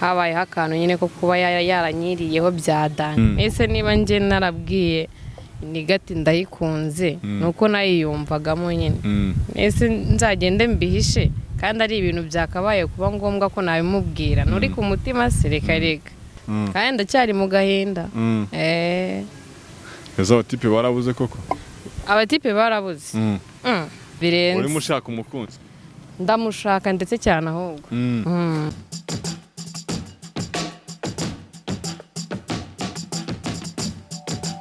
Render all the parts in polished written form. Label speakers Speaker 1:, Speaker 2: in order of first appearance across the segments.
Speaker 1: Habayeho akantu nyine ko kuba yaranyiriyeho bya dani. Ese niba njye narabwiye nigati ndayikunze, nuko nayiyumvagamo nyine. Ese nzagende mbihishe kandi ari ibintu byakabaye kuba ngombwa ko nabimubwira? Nturi ku mutima se? Reka reka, kandi ndacyari mu gahinda.
Speaker 2: Ese abatipe barabuze koko?
Speaker 1: Abatipe barabuze. Birenze.
Speaker 2: Urimo ushaka umukunzi?
Speaker 1: Ndamushaka ndetse cyane ahubwo.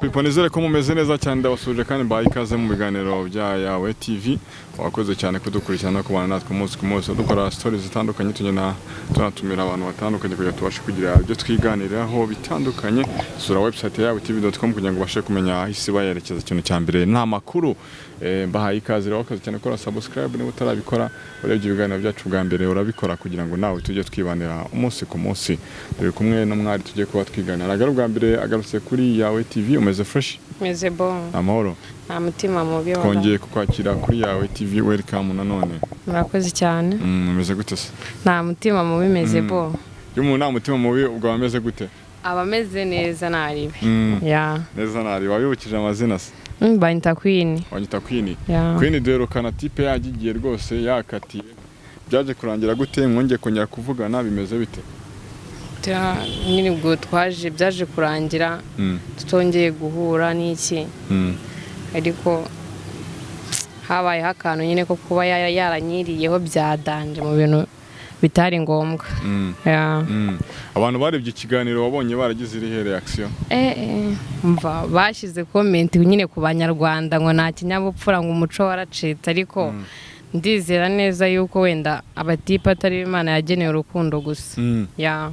Speaker 2: Pipo, nizere ko mumeze neza cyane. Ndabasuje kandi mbahaye ikaze mu biganiro bya Yawe TV. Wakoze cyane kudukurikirana no kubana natwe umunsi ku munsi. Dukora stories zitandukanye, tugenda tunatumira abantu batandukanye kugira tubashe kugira ibyo twiganiraho bitandukanye. Sura website ya yawetv.com kugira ngo ubashe kumenya aho isi bayerekeza. Ikintu cya mbere nta makuru. Mbahaye ikaze rero. Wakoze cyane gukora subscribe. Niba utarabikora, urebye ibiganiro byacu bwa mbere, urabikora kugira ngo nawe tujye twibanira umunsi ku munsi. Turi kumwe n'umwari tugiye kuba twiganira. Agaru bwa mbere agarutse kuri Yawe TV. Umeze fresh?
Speaker 1: Meze bon.
Speaker 2: Amahoro?
Speaker 1: Nta mutima mubi wala.
Speaker 2: Twongeye kukwakira kuri Yawe TV, welcome nanone.
Speaker 1: Murakoze cyane.
Speaker 2: Umeze gute se?
Speaker 1: Nta mutima mubi, meze bon.
Speaker 2: Iyo umuntu nta mutima mubi, ubwo aba ameze gute?
Speaker 1: Aba ameze neza, ntaribe. Ya.
Speaker 2: Neza nari wabibukije amazina se?
Speaker 1: Banyita Queen.
Speaker 2: Wanyita Queen?
Speaker 1: Ya.
Speaker 2: Queen, duherukana type yagigiye rwose, yakatiye. Byaje kurangira gute? Mwongeye kongera kuvugana, bimeze bite?
Speaker 1: Nyine ubwo twaje, byaje kurangira tutongeye guhura n'iki, ariko habayeho akantu nyine ko kuba yaranyiriyeho bya danger mu bintu bitari ngombwa. Ya.
Speaker 2: Abantu barebye ikiganiro wabonye baragize irihe reaction?
Speaker 1: Mva bashyize comment nyine ku Banyarwanda ngo nta kinyabupfura, ngo umuco waracitse, ariko ndizera neza yuko wenda abatipe atari Imana yagenewe urukundo gusa. Ya.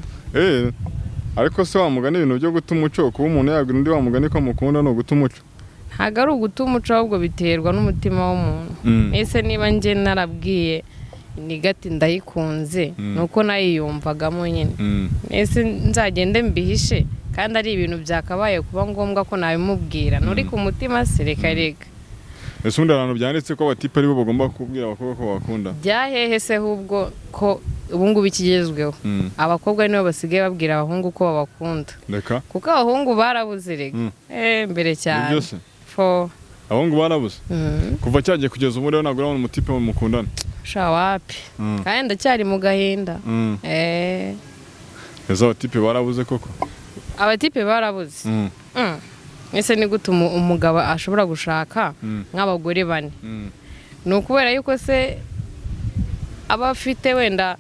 Speaker 2: Ariko se wa mugani, ibintu byo guta umuco, kuba umuntu yabwira undi wa mugani ko amukunda, ni uguta umuco?
Speaker 1: Ntabwo ari uguta umuco, ahubwo biterwa n'umutima w'umuntu. Ese niba njye narabwiye nigati ndayikunze, nuko nayiyumvagamo nyine. Ese nzagende mbihishe kandi ari ibintu byakabaye kuba ngombwa ko nabimubwira? Nturi ku mutima se? Reka reka.
Speaker 2: Ese ubundi ahantu byanditse ko abatipe aribo bagomba kubwira abakobwa ko bakunda?
Speaker 1: Byahehe se ahubwo, ko ubu ngubu ikigezweho abakobwa nibo basigaye babwira abahungu ko babakunda?
Speaker 2: Reka.
Speaker 1: Kuko abahungu barabuze reka. Mbere cyane.
Speaker 2: Nibyo se?
Speaker 1: Fo.
Speaker 2: Abahungu barabuze? Kuva cyagiye kugeza ubu rero ntabwo urabona umutipe mukundana?
Speaker 1: Sha, wapi. Kandi ndacyari mu gahinda.
Speaker 2: Ese abatipe barabuze koko?
Speaker 1: Abatipe barabuze. Ese ni gute umugabo ashobora gushaka nk'abagore bane? Ni ukubera yuko se aba afite wenda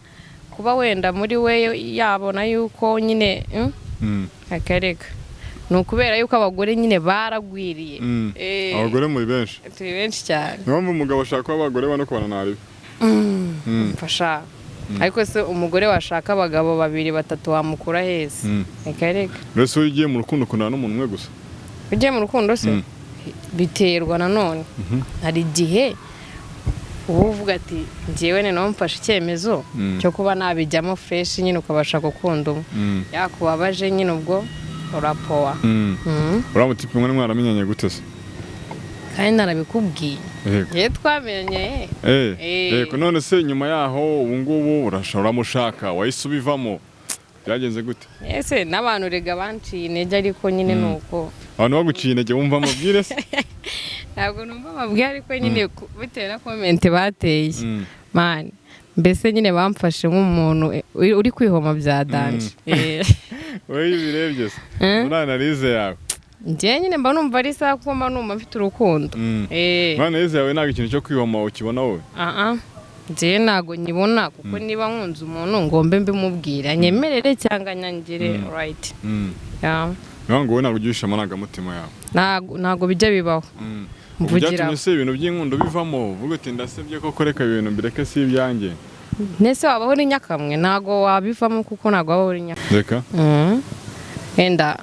Speaker 1: kuba wenda muri we yabona yuko nyine, Akareka, ni ukubera yuko abagore nyine baragwiriye.
Speaker 2: Abagore muri benshi.
Speaker 1: Turi benshi cyane.
Speaker 2: Niyo mpamvu umugabo ashaka kuba abagore bane kubana naribi.
Speaker 1: Mfasha, ariko se umugore washaka abagabo babiri, batatu, wamukura heza? Reka reka.
Speaker 2: Mbese iyo ugiye mu rukundo, ukundana n'umuntu umwe gusa?
Speaker 1: Ugiye mu rukundo se, biterwa nanone. Hari igihe uba uvuga ati njyewe noneho mfashe icyemezo cyo kuba nabijyamo fresh nyine, ukabasha gukunda umwe. Yakubabaje nyine, ubwo urapowa.
Speaker 2: Uriya mutipe mwe mwaramenyanye gute se?
Speaker 1: Kandi narabikubwiye.
Speaker 2: Yego.
Speaker 1: Yewe, twamenye.
Speaker 2: Yego, none se nyuma yaho ubu ngubu uramushaka, wahise ubivamo, byagenze gute?
Speaker 1: Ese n'abantu rega banciye intege, ariko nyine ni uko.
Speaker 2: Abantu baguciye intege, wumva amabwire se?
Speaker 1: Ntabwo numva amabwire, ariko nyine bitewe na comment bateye, man, mbese nyine bamfashe nk'umuntu uri kwihoma bya danger.
Speaker 2: Wowe iyo ubirebye se, muri analyse yawe?
Speaker 1: Njyewe nyine mba numva ari isaha, kuko mba numva mfite urukundo.
Speaker 2: Muri analyse yawe ntabwo ikintu cyo kwihoma ukibona wowe?
Speaker 1: Ah ah, njyewe ntabwo nyibona, kuko niba nkunze umuntu ngombe mbimubwira, nyemerere cyangwa nyangire, right? Yeah.
Speaker 2: Niyo ngo wowe ntabwo ugirisha amarangamutima yawe?
Speaker 1: Ntabwo bijya bibaho.
Speaker 2: Ubu
Speaker 1: Mvugira.
Speaker 2: Byatumye se ibintu by'inkundo bivamo, uvuga uti ndasebye koko, reka ibintu mbireke, si ibyanjye?
Speaker 1: Nese wabaho uri nyakamwe? Ntabwo wabivamo, kuko ntabwo wabaho uri nyakamwe.
Speaker 2: Reka.
Speaker 1: Wenda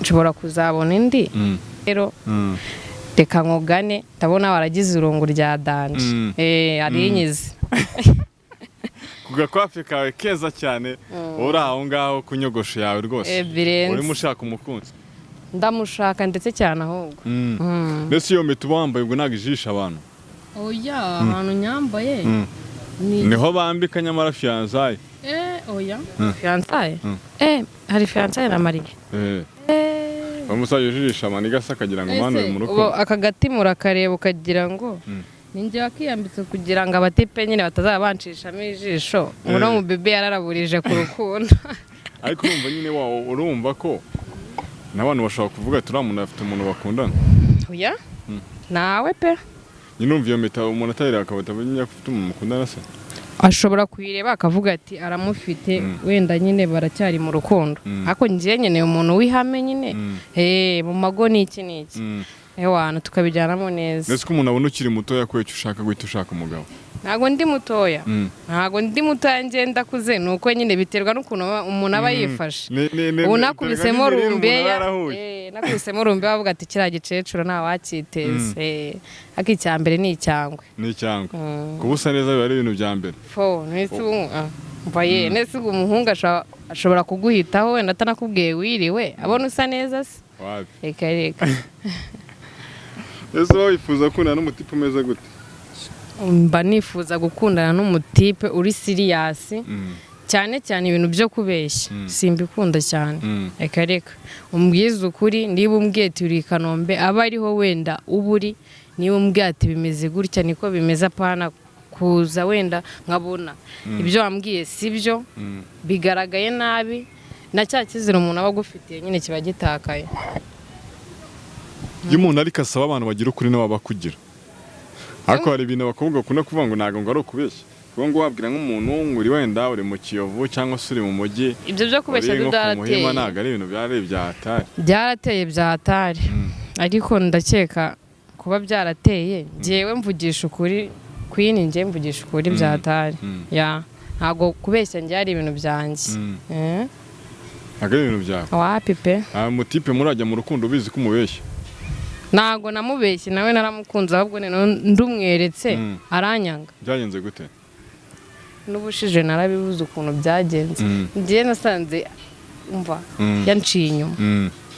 Speaker 1: nshobora kuzabona indi. Rero reka nkugane, ndabona waragize irungu rya danger. Arinyize.
Speaker 2: Ku gakwafi kawe keza cyane, uri aho ngaho ku nyogosho yawe rwose,
Speaker 1: Birenze.
Speaker 2: urimo ushaka umukunzi?
Speaker 1: Ndamushaka ndetse cyane ahubwo.
Speaker 2: Mbese iyo mpeta uba wambaye ubwo ntabwo ijisha abantu?
Speaker 1: Oya, ahantu nyambaye ni
Speaker 2: Niho bambika nyamara fiançailles.
Speaker 1: Oya.
Speaker 2: Mm.
Speaker 1: Fiançailles.
Speaker 2: Mm.
Speaker 1: Hari fiançailles na mariage.
Speaker 2: Bamusaye ujijisha amaniga se akagira ngo mwana uri mu
Speaker 1: Ubu
Speaker 2: rukundo.
Speaker 1: Aka gati murakareba ukagira ngo ni njye wakiyambitse kugira ngo abatipe nyine batazaba banshishamo ijisho ngo no mu bebe yararaburije ku rukundo.
Speaker 2: Ariko urumva nyine wa urumva ko n'abantu bashobora kuvuga ati uriya muntu afite umuntu bakundana.
Speaker 1: Oya, nawe pe.
Speaker 2: Nyine urumva iyo mpeta umuntu atayireba akaba atamenya ko ufite umuntu mukundana se?
Speaker 1: Ashobora kuyireba akavuga ati aramufite, wenda nyine baracyari mu rukundo, ariko njye nkeneye umuntu w'ihame nyine. Mu mago ni iki n'iki, ewana tukabijyanamo neza.
Speaker 2: Ndetse ko umuntu abona ukiri mutoya, kubera icyo ushaka guhita ushaka umugabo?
Speaker 1: Ntabwo ndi mutoya. Ntabwo ndi mutoya, njye ndakuze. Ni uko nyine biterwa n'ukuntu umuntu aba yifashe. Ubu nakubisemo
Speaker 2: Biterwa n'imirire umuntu aba
Speaker 1: rumbeya.
Speaker 2: yarahuye.
Speaker 1: Nakubisemo rumbeya bavuga ati kiriya gicecuru ntawacyiteza. Ariko icya mbere ni icyangwe.
Speaker 2: Ni icyangwe. Kuba usa neza biba ari ibintu bya mbere.
Speaker 1: Fo nese ubu mva ye, nese ubu umuhungu ashobora kuguhitaho wenda atanakubwiye wiriwe, abona usa neza se?
Speaker 2: Wapi.
Speaker 1: Reka reka.
Speaker 2: Ese uba wifuza gukundana n'umutipe umeze gute?
Speaker 1: Mba nifuza gukundana n'umutipe uri serious, cyane cyane ibintu byo kubeshya simbikunda cyane. Reka reka, umbwize ukuri. Niba umbwiye ati uri i Kanombe, aba ariho wenda uba uri. Niba umbwiye ati bimeze gutya, niko bimeze, apana kuza wenda nkabona ibyo wambwiye si byo, bigaragaye nabi, na cya cyizere umuntu aba agufitiye nyine kiba gitakaye.
Speaker 2: Iyo umuntu ariko asaba abantu bagira ukuri nabo bakugira, ariko hari ibintu abakobwa bakunda kuvuga ngo ntabwo ngo ari ukubeshya, kuba ngo wabwira nk'umuntu ngo uri wenda uri mu Kiyovu cyangwa se uri mu mujyi,
Speaker 1: Ibyo byo kubeshya
Speaker 2: uri
Speaker 1: byo
Speaker 2: nko ku Muhima,
Speaker 1: byarateye.
Speaker 2: ntabwo ari ibintu byari ibya hatari.
Speaker 1: Byarateye bya hatari, ariko ndakeka kuba byarateye, njyewe mvugisha ukuri kwini, njye mvugisha ukuri bya hatari. Ya, ntabwo kubeshya njye ari ibintu byanjye.
Speaker 2: Ntabwo ari ibintu byawe.
Speaker 1: Wapi pe.
Speaker 2: Nta mutipe murajya mu rukundo ubizi ko umubeshya?
Speaker 1: Ntabwo namubeshye, nawe naramukunze, ahubwo noneho ndumweretse aranyanga.
Speaker 2: Byagenze gute?
Speaker 1: N'ubushije narabivuze ukuntu byagenze. Njye nasanze, umva, yanciye inyuma.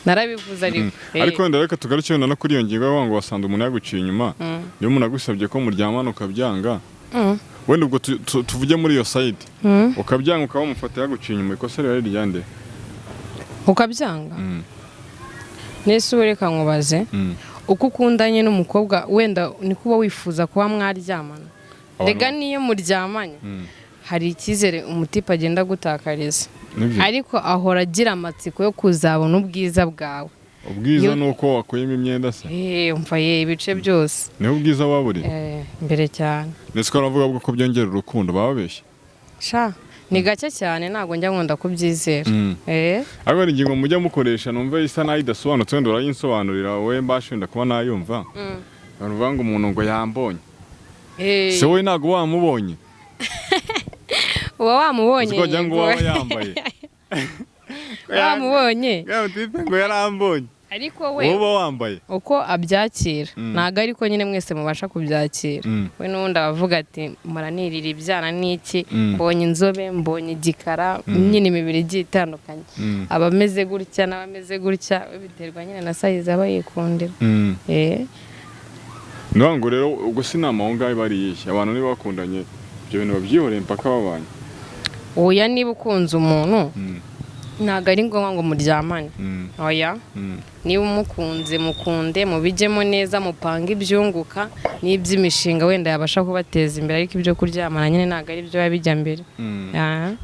Speaker 1: Narabivuze ariko.
Speaker 2: Ariko wenda reka tugaruke wenda no kuri iyo ngingo yo ngo wasanga umuntu yaguciye inyuma. Niyo umuntu agusabye ko muryamana ukabyanga, wenda ubwo tuvuge muri iyo side, ukabyanga, ukaba wamufata yaguciye inyuma, ikosa riba ari iryande?
Speaker 1: Ukabyanga. Nese ubu reka nkubaze, uko ukundanye n'umukobwa wenda niko uba wifuza kuba mwaryamana? Rega niyo muryamanye, hari icyizere umutipe agenda agutakariza,
Speaker 2: Nibyo.
Speaker 1: ariko ahora agira amatsiko yo kuzabona ubwiza bwawe.
Speaker 2: Ubwiza ni uko wakuyemo imyenda se?
Speaker 1: Umva ye, ibice byose.
Speaker 2: Niho ubwiza buba buri?
Speaker 1: Mbere cyane.
Speaker 2: Ndetse ko baravuga ko byongera urukundo, baba babeshya?
Speaker 1: Sha, ni gake cyane, ntabwo njya nkunda kubyizera.
Speaker 2: Ariko hari ingingo mujya mukoresha numva isa naho idasobanutse, wenda urayinsobanurira wowe mbashe wenda kuba nayumva. Bavuga ngo umuntu ngo yambonye. Se wowe ntabwo wamubonye?
Speaker 1: Uba wamubonye.
Speaker 2: Uzi ko wagira ngo
Speaker 1: Yego.
Speaker 2: waba yambaye.
Speaker 1: Wamubonye.
Speaker 2: Ya mutipe ngo yarambonye.
Speaker 1: Ariko we
Speaker 2: Wowe uba wambaye.
Speaker 1: uko abyakira ntabwo ariko nyine mwese mubasha kubyakira. We n'ubundi abavuga ati muranirira ibyana n'iki, mbonye inzobe, mbonye igikara, nyine imibiri igiye itandukanye, abameze gutya n'abameze gutya, we biterwa nyine na size aba yikundira.
Speaker 2: Ni ngo rero ubwo si inama aho ngaho iba ari iyihe? Abantu niba bakundanye, ibyo bintu babyihoreye mpaka babanye?
Speaker 1: Oya, niba ukunze umuntu, ntabwo ari ngombwa ngo muryamane. Oya. Niba umukunze, mukunde, mubijyemo neza, mupange ibyunguka n'iby'imishinga wenda yabasha kubateza imbere, ariko ibyo kuryamana nyine ntabwo ari byo biba bijya mbere.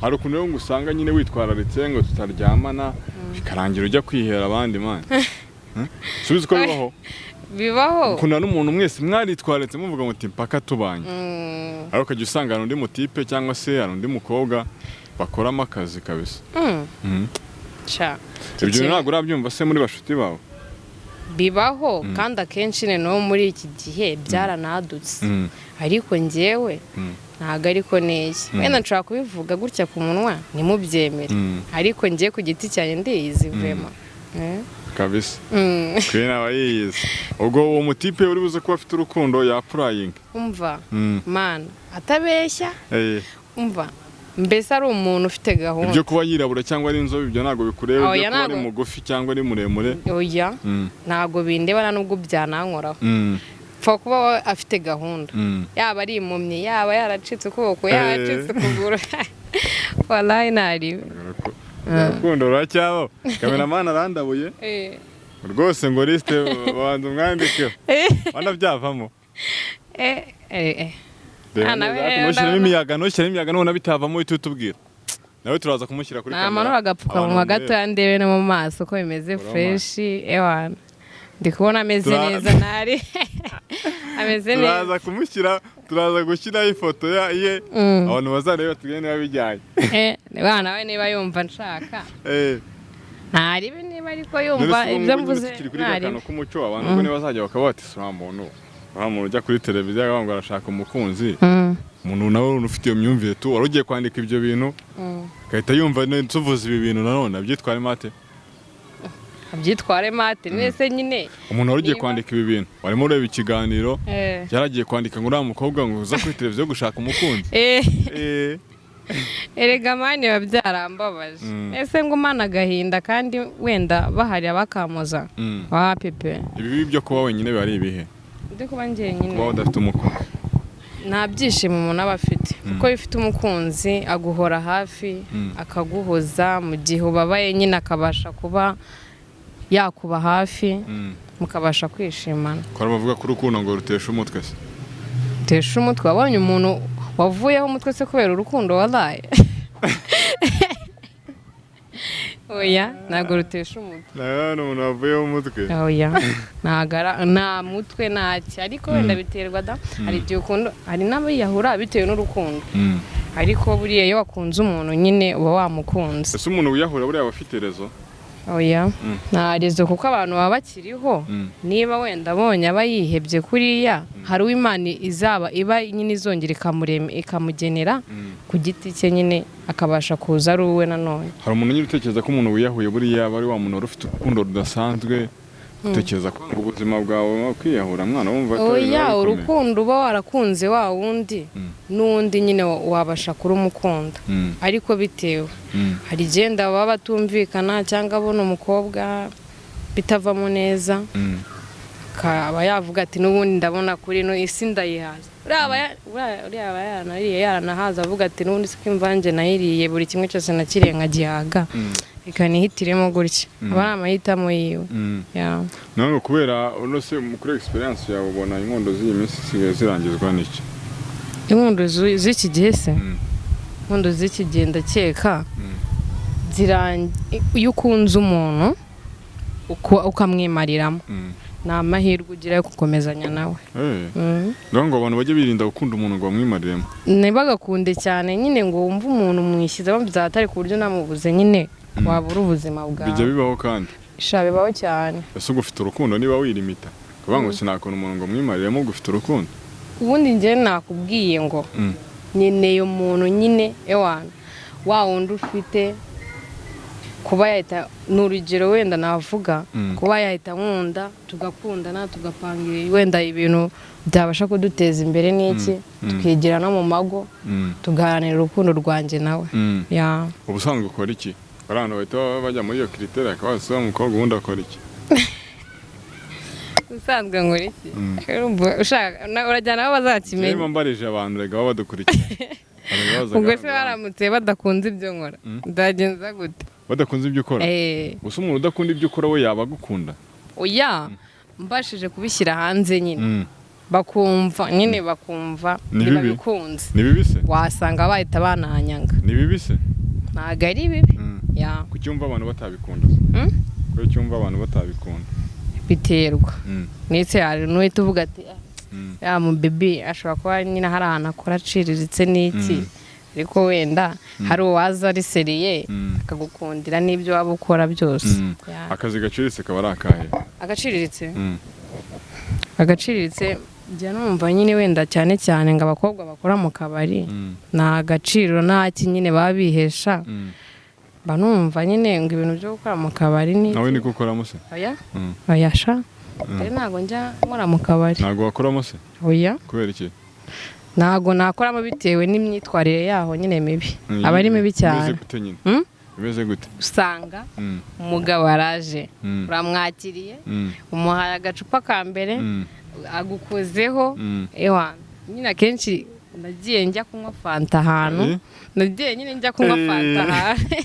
Speaker 2: Hari ukuntu rero ngo usanga nyine witwararitse ngo tutaryamana, bikarangira ujya kwihera abandi man. Subiza uko bibaho.
Speaker 1: Bibaho.
Speaker 2: Ukundana n'umuntu, mwese mwaritwararitse, muvuga muti mpaka tubanye, ariko ukajya usanga hari undi mutipe cyangwa se hari undi mukobwa bakoramo akazi kabisa.
Speaker 1: Sha.
Speaker 2: Ibyo bintu ntabwo urabyumva se muri bashuti bawe?
Speaker 1: Bibaho, kandi akenshi noneho muri iki gihe byaranadutse, ariko njyewe ntabwo ariko neye. Wenda nshobora kubivuga gutya ku munwa ntimubyemere, ariko njye ku giti cyanjye ndiyizi vraiment.
Speaker 2: Kabisa. Queen aba yiyizi. Ubwo uwo mutipe uri buze kuba afite urukundo yapurayinga.
Speaker 1: Umva, mana, atabeshya, umva, mbese ari umuntu ufite gahunda.
Speaker 2: Ibyo kuba yirabura cyangwa ari inzobe, ibyo ntabwo bikureba?
Speaker 1: Oya,
Speaker 2: Ibyo kuba ari
Speaker 1: ntabwo.
Speaker 2: mugufi cyangwa ari muremure?
Speaker 1: Oya, ntabwo bindeba nta nubwo byanankoraho. Pfa kuba we afite gahunda, yaba ari impumyi, yaba yaracitse ukuboko, yaba yaracitse ukuguru. Wallahi ntaribi.
Speaker 2: Urukundo ruracyabaho. Cameraman arandabuye rwose ngo liste banza umwandikeho, wanabyavamo.
Speaker 1: Eh, eh, eh.
Speaker 2: Reba
Speaker 1: Ah, nawe
Speaker 2: neza,
Speaker 1: rero
Speaker 2: ntushyiremo
Speaker 1: ndabona-
Speaker 2: imiyaga, ntushyiremo imiyaga, nubona bitavamo uhite utubwira. Nawe turaza kumushyira kuri kamera.
Speaker 1: Namanura agapfukamunwa
Speaker 2: abantu
Speaker 1: gatoya ndebe no mu maso ko bimeze.
Speaker 2: Urabona?
Speaker 1: Fresh, ewana, ndi kubona ameze neza, ntari ameze neza.
Speaker 2: Turaza kumushyira, turaza gushyiraho ifoto ye, abantu bazareba tugende niba bijyanye.
Speaker 1: Eh, nawe niba yumva nshaka, ntaribi, niba ariko yumva
Speaker 2: None se ubu
Speaker 1: ibyo
Speaker 2: ngubu
Speaker 1: mvuze,
Speaker 2: tukiri kuri ka
Speaker 1: ntaribi.
Speaker 2: kantu k'umuco, abantu ubwo niba bazajya bakaba bati: "Uriya muntu ujya kuri televiziyo akavuga ngo arashaka umukunzi." Umuntu nawe ufite iyo myumvire tu wari ugiye kwandika ibyo bintu, agahita yumva tuvuze ibi bintu, nanone abyitwaremo ate?
Speaker 1: Abyitware mate nese nyine?
Speaker 2: Umuntu wari ugiye
Speaker 1: Niba-
Speaker 2: kwandika ibi bintu, warimo ureba ikiganiro, yaragiye kwandika ngo uriya mukobwa ngo uza kuri televiziyo gushaka umukunzi.
Speaker 1: Erega man, biba byarambabaje. Ese ngo umane agahinda kandi wenda bahari abakamuza? Wapi pe.
Speaker 2: Ibibi byo kuba wenyine biba ari ibihe?
Speaker 1: Ndi kuba njyenyine?
Speaker 2: Kuba udafite umukunzi.
Speaker 1: Nta byishimo umuntu aba afite, kuko iyo ufite umukunzi aguhora hafi, akaguhoza mu gihe ubabaye nyine, akabasha kuba yakuba hafi, mukabasha kwishimana.
Speaker 2: Ko hari abavuga ko urukundo ngo rutesha umutwe se?
Speaker 1: Tesha umutwe? Wabonye umuntu wavuyeho umutwe se kubera urukundo? Wabaye oya, ntabwo rutesha umutwe.
Speaker 2: Nta umuntu wavuyeho umutwe.
Speaker 1: Oya, ntabwo nta mutwe ntacyo, ariko wenda biterwa da, hari igihe ukunda, hari n'abayahura bitewe n'urukundo, ariko buriya iyo wakunze umuntu nyine uba wamukunze.
Speaker 2: Ese umuntu wiyahura buriya aba afite raison?
Speaker 1: Oya, nta raison, kuko abantu baba bakiriho. Niba wenda abonye aba yihebye kuriya, hari uwo Imana izaba iba nyine izongera ikamurema, ikamugenera ku giti cye nyine, akabasha kuza ari uwe nanone.
Speaker 2: Hari umuntu nyine utekereza ko umuntu wiyahuye buriya aba ari wa muntu wari ufite urukundo rudasanzwe, utekereza ko ubuzima bwawe kwiyahura mwana wumva atari
Speaker 1: Oya,
Speaker 2: biba bikomeye.
Speaker 1: urukundo uba warakunze wa wundi, n'undi nyine wabasha kurumukunda, ariko bitewe, hari igenda baba batumvikana cyangwa abona umukobwa bitavamo neza, akaba yavuga ati: "N'ubundi ndabona kuri ino isi ndayihaza." Uriya aba yaranariye, yaranahaza, avuga ati: "N'ubundi siko imvange nayiriye, buri kimwe cyose nakiriye nkagihaga, reka nihitiremo gutya." Aba ari amahitamo yiwe. Yeah.
Speaker 2: Nawe ngo kubera uno se, kuri experience yawe, ubona inkondo z'iyi minsi zisigaye zirangizwa n'iki?
Speaker 1: Inkundo z'iki gihe se?
Speaker 2: Mm.
Speaker 1: Inkundo z'iki gihe ndakeka iyo ukunze umuntu ukamwimariramo, ni amahirwe ugira yo gukomezanya nawe.
Speaker 2: Ndavuga ngo abantu bajye birinda gukunda umuntu ngo bamwimariremo.
Speaker 1: Ntibagakunde cyane nyine ngo wumve umuntu mwishyizemo byatari ku buryo namubuze nyine wabura ubuzima
Speaker 2: Bijya
Speaker 1: bwawe.
Speaker 2: bibaho kandi.
Speaker 1: Sha, bibaho cyane.
Speaker 2: Ese ubwo ufite urukundo niba wirimita kuvuga ngo sinakunda umuntu ngo mwimariremo, ubwo ufite urukundo?
Speaker 1: Ubundi njye nakubwiye ngo nkeneye umuntu nyine, ewana, wa wundi ufite kuba yahita, ni urugero wenda navuga, kuba yahita nkunda, tugakundana, tugapanga wenda ibintu byabasha kuduteza imbere n'iki, tukigira no mu mago, tugaharanira urukundo rwanjye nawe. Ya.
Speaker 2: Ubusanzwe ukora iki? Bari abantu bahita bajya muri iyo critère, akaba wa mukobwa ubundi akora iki?
Speaker 1: Usanzwe nkora iki? Urumva ushaka urajyana aho bazakimenya.
Speaker 2: Niba mbarije abantu rega baba badukurikiye. Abantu bazaga
Speaker 1: Ubwo se baramutse badakunze ibyo nkora, ndagenza gute?
Speaker 2: Badakunze ibyo ukora?
Speaker 1: Eh.
Speaker 2: Gusa umuntu udakunda ibyo ukora we yaba agukunda?
Speaker 1: Oya, mbashije kubishyira hanze nyine, bakumva nyine, bakumva
Speaker 2: Ni bibi.
Speaker 1: ntibabikunze,
Speaker 2: Ni bibi se?
Speaker 1: wasanga bahita bananyanga.
Speaker 2: Ni bibi se?
Speaker 1: Ntabwo ari bibi, ya.
Speaker 2: Kuki wumva abantu batabikunda se? Kuki wumva abantu batabikunda?
Speaker 1: Biterwa ndetse hari n'uhita uvuga ati: "Ah, ya mu baby ashobora kuba nyine hari ahantu akora aciriritse n'iki," ariko wenda hari uwaza ari sérieux, akagukundira n'ibyo waba ukora byose. Ya.
Speaker 2: Akazi gaciriritse kaba ari akahe?
Speaker 1: Agaciriritse? Agaciriritse, njya numva nyine wenda cyane cyane ngo abakobwa bakora mu kabari, nta gaciro nta ki nyine baba bihesha. Mba numva nyine ngo ibintu byo gukora mu kabari ni
Speaker 2: Nawe niko ukoramo se?
Speaker 1: Oya. Oya sha. Rero ntabwo njya nkora mu kabari.
Speaker 2: Ntabwo wakoramo se?
Speaker 1: Oya.
Speaker 2: Kubera iki?
Speaker 1: Ntabwo nakoramo bitewe n'imyitwarire yaho nyine mibi, aba ari mibi cyane.
Speaker 2: Imeze gute nyine?
Speaker 1: Mm?
Speaker 2: Imeze gute?
Speaker 1: Usanga umugabo araje, uramwakiriye, umuhaye agacupa ka mbere, agukozeho, ewa nyine akenshi Nagiye njya kunywa fanta ahantu.
Speaker 2: Eh?
Speaker 1: Nagiye nyine njya kunywa
Speaker 2: Eh.
Speaker 1: fanta ahantu,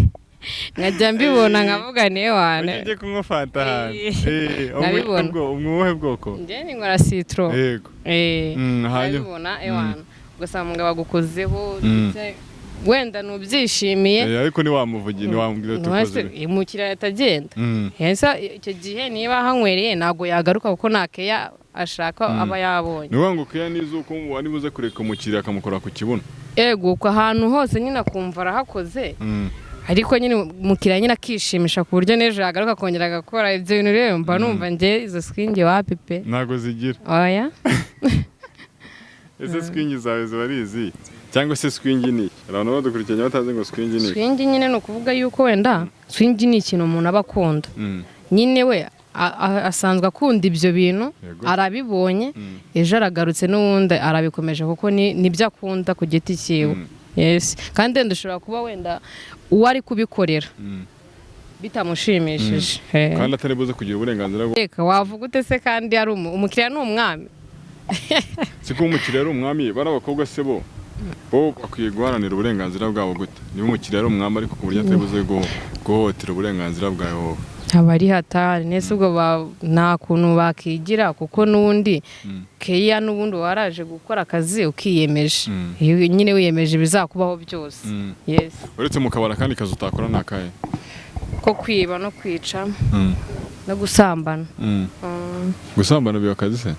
Speaker 1: nkajya mbibona nkavuga niwe wane.
Speaker 2: Ujye kunywa fanta ahantu.
Speaker 1: Eh.
Speaker 2: Eh,
Speaker 1: Nkabibona.
Speaker 2: Umuhe bwoko.
Speaker 1: Njye ninywera citron.
Speaker 2: Yego.
Speaker 1: Eh,
Speaker 2: Hanyuma?
Speaker 1: nkabibona ewana, ugasanga umugabo agukozeho,
Speaker 2: Mm.
Speaker 1: ndetse wenda nubyishimiye.
Speaker 2: Eh, ariko ntiwamuvugiye, ntiwamubwira uti ukoze ibi.
Speaker 1: Umukiriya atagenda. Ese icyo gihe niba ahanywereye ntabwo yagaruka, kuko nta keya ashaka aba yabonye.
Speaker 2: Ni ukuvuga ngo keya ni iz'uko ari buze kureka umukiriya akamukora ku kibuno.
Speaker 1: Ego, uko ahantu hose nyine akumva arahakoze, ariko nyine umukiriya nyine akishimisha ku buryo n'ejo yagaruka akongera agakora ibyo bintu. Rero mba numva njye izo swing wapi pe.
Speaker 2: Ntabwo zigira.
Speaker 1: Oya.
Speaker 2: Ese swing zawe ziba ari izihe, cyangwa se swing ni iki? Hari abantu badukurikiranye batazi ngo swing ni iki.
Speaker 1: Swing nyine ni ukuvuga yuko wenda swing ni ikintu umuntu aba akunda. Nyine we asanzwe akunda ibyo bintu, arabibonye, ejo aragarutse n'ubundi arabikomeje, kuko nibyo akunda ku giti cyiwe. Yes, kandi wenda ushobora kuba wenda uwo ari kubikorera bitamushimishije. Eh.
Speaker 2: Kandi atari buze kugira uburenganzira bwo
Speaker 1: Reka, wavuga ute se kandi ari umukiriya ni umwami?
Speaker 2: Si ko umukiriya ari umwami? Bari abakobwa se bo bakwiye guharanira uburenganzira bwabo gute, niba umukiriya ari umwami, ariko ku buryo atari buze guhohotera uburenganzira bwawe wowe?
Speaker 1: Aba ari hatari nese ubwo nta kuntu bakigira, kuko n'ubundi keya n'ubundi waraje gukora akazi ukiyemeje. Iyo nyine wiyemeje ibizakubaho byose. Yes.
Speaker 2: Uretse mu kabari, akandi kazi utakora ni akahe?
Speaker 1: Ko kwiba no kwica no gusambana.
Speaker 2: Gusambana biba akazi se?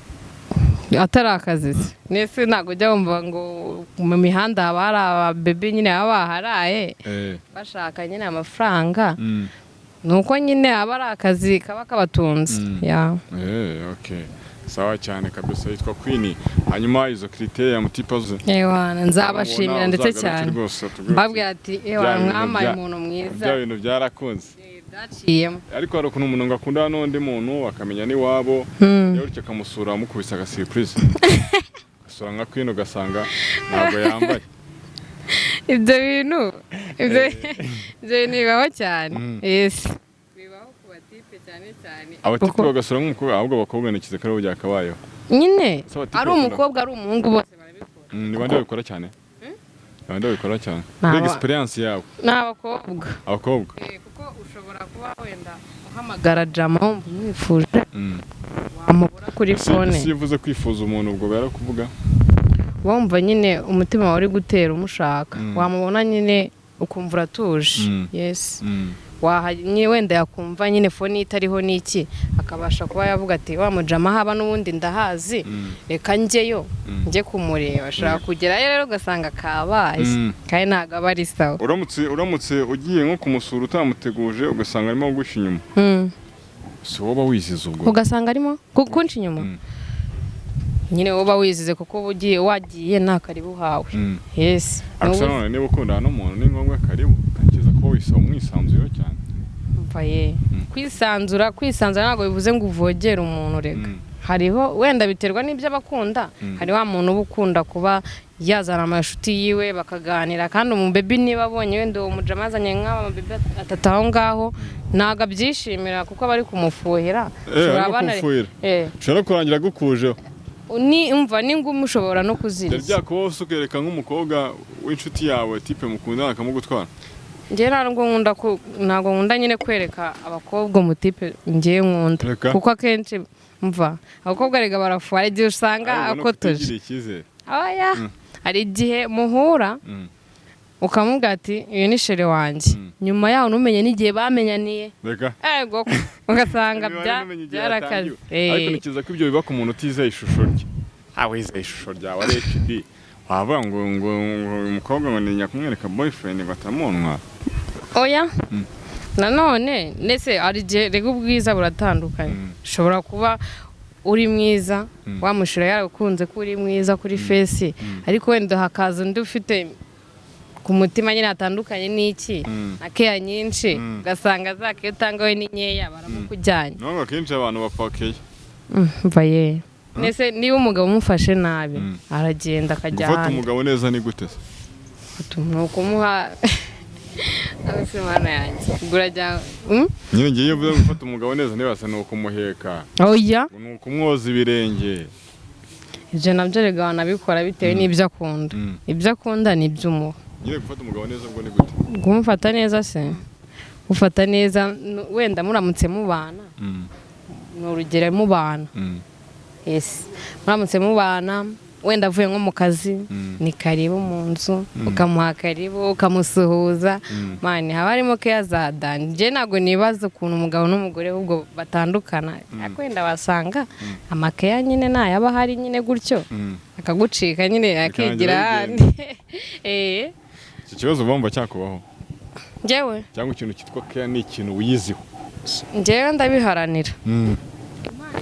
Speaker 1: Atari akazi se? Nese ntabwo ujya wumva ngo mu mihanda haba hari ababebe nyine baba baharaye bashaka nyine amafaranga? Ni uko nyine aba ari akazi kaba kabatunze. Ya.
Speaker 2: Eh, okay. Sawa cyane kabisa, yitwa Queen. Hanyuma izo critères mutipa zo.
Speaker 1: Ewana, nzabashimira ndetse cyane.
Speaker 2: Rwose tubwire uti,
Speaker 1: Mbabwira ati ewana,
Speaker 2: bya bintu
Speaker 1: mwamaye umuntu mwiza.
Speaker 2: Bya bintu byarakunze.
Speaker 1: Eh, byaciyemo.
Speaker 2: Ariko hari ukuntu umuntu ngo akundana n'undi muntu akamenya n'iwabo, rero akamusura amukubise aga surprise. Agasura nka Queen ugasanga ntabwo yambaye.
Speaker 1: Ibyo bintu bibaho cyane. Yes, bibaho ku batipe cyane cyane.
Speaker 2: Abatipe bagasura nk'umukobwa, ahubwo abakobwa nikize ko aribo byakabayeho.
Speaker 1: Nyine
Speaker 2: Se abatipe
Speaker 1: ari umukobwa, ari umuhungu, bose barabikora.
Speaker 2: Ni bande babikora cyane? Ni bande babikora cyane?
Speaker 1: Ni
Speaker 2: Mbega experience yawe.
Speaker 1: Ni abakobwa.
Speaker 2: Abakobwa.
Speaker 1: Eh, kuko ushobora kuba wenda uhamagara jama wumva umwifuje, wamubura kuri phone.
Speaker 2: Isi ivuze kwifuza umuntu, ubwo barakuvuga.
Speaker 1: Wumva nyine umutima wawe uri gutera umushaka, wamubona nyine ukumva uratuje. Yes. Nyine wenda yakumva nyine phone itariho n'iki, akabasha kuba yavuga ati wa mujama haba n'ubundi ndahazi, reka njyeyo njye kumureba. Ashobora kugerayo rero ugasanga kabaye, kandi ntabwo aba ari sawa.
Speaker 2: Uramutse ugiye nko kumusura utamuteguje, ugasanga arimo guca inyuma, si wowe uba wizize ubwo?
Speaker 1: Ugasanga arimo kunca inyuma, nyine wowe uba wizize, kuko uba ugiye wagiye nta karibu uhawe. Yes.
Speaker 2: Ariko se none niba ukundana n'umuntu ni ngombwa karibu? Ntekereza ko umwisanzuyeho cyane.
Speaker 1: Umva ye, kwisanzura ntabwo bivuze ngo uvogere umuntu reka. Hariho wenda biterwa n'ibyo abakunda. Hari wa muntu uba ukunda kuba yazana amashuti yiwe bakaganira, kandi umubebi niba abonye wenda uwo mujama azanye nk'amabebi atatu aho ngaho, ntabwo abyishimira kuko aba ari kumufuhira.
Speaker 2: Eh,
Speaker 1: Ushobora
Speaker 2: arimo kumufuhira.
Speaker 1: Eh,
Speaker 2: ushobora no kurangira agukujeho.
Speaker 1: Ni umva n'ingumi ushobora no
Speaker 2: Byari
Speaker 1: kuziriza.
Speaker 2: byakubaho se ukereka nk'umukobwa w'inshuti yawe type mukundana akamugutwara?
Speaker 1: Njyewe ntabwo nkunda ntabwo nkunda nyine kwereka abakobwa umutipe njyewe nkunda.
Speaker 2: Reka.
Speaker 1: Kuko akenshi mva abakobwa rega barafuha, hari igihe usanga
Speaker 2: Ariko no
Speaker 1: akotoje.
Speaker 2: kutigirira icyizere.
Speaker 1: Oya, hari igihe muhura ukamubwira ati uyu ni chéri wanjye, nyuma yaho ntumenye n'igihe bamenyaniye.
Speaker 2: Reka.
Speaker 1: Ego, ugasanga
Speaker 2: Imibare ntumenye igihe
Speaker 1: byarakaze.
Speaker 2: yatangiwe. Ariko ntekereza ko ibyo biba ku muntu utizeye ishusho rye. Ah, wizeye ishusho ryawe ari HD, wavuga ngo uyu mukobwa ngo ni kumwereka boyfriend ngo atamuntwara?
Speaker 1: Oya, nanone ndetse hari igihe rega ubwiza buratandukanye. Ushobora kuba uri mwiza, wamushira yarakunze ko uri mwiza kuri face, ariko wenda hakaza undi ufite ku mutima nyine hatandukanye n'iki na keya nyinshi, ugasanga za keya utanga we ni nkeya, baramukujyanye.
Speaker 2: Nubwo akenshi abantu bapfa keya.
Speaker 1: Mva ye, mbese niba umugabo umufashe nabi, aragenda akajya
Speaker 2: Gufata
Speaker 1: ahandi.
Speaker 2: umugabo neza ni gute se?
Speaker 1: Ni ukumuha abese mana yanjye ubwo urajya?
Speaker 2: Nyine ngiye iyo uvuze gufata umugabo neza ntibasa ni ukumuheka,
Speaker 1: Oya.
Speaker 2: ni ukumwoza ibirenge.
Speaker 1: Ibyo nabyo rega wanabikora bitewe n'ibyo akunda. Ibyo akunda ni ibyo umuha.
Speaker 2: Nyine gufata umugabo neza ubwo ni gute?
Speaker 1: Kumufata neza se, gufata neza wenda muramutse mubana, ni urugero mubana, yes, muramutse mubana wenda avuye nko mu kazi, ni karibu mu nzu, ukamuha karibu, ukamusuhuza. Man, haba harimo keya za dani. Njye ntabwo nibaza ukuntu umugabo n'umugore ahubwo batandukana, ariko wenda wasanga amakeya nyine ntayaba ahari nyine gutyo, akagucika nyine akigira ahandi.
Speaker 2: Iki kibazo bumva cyakubaho?
Speaker 1: Njyewe?
Speaker 2: Cyangwa ikintu cyitwa keya ni ikintu wiyiziho?
Speaker 1: Njyewe ndabiharanira.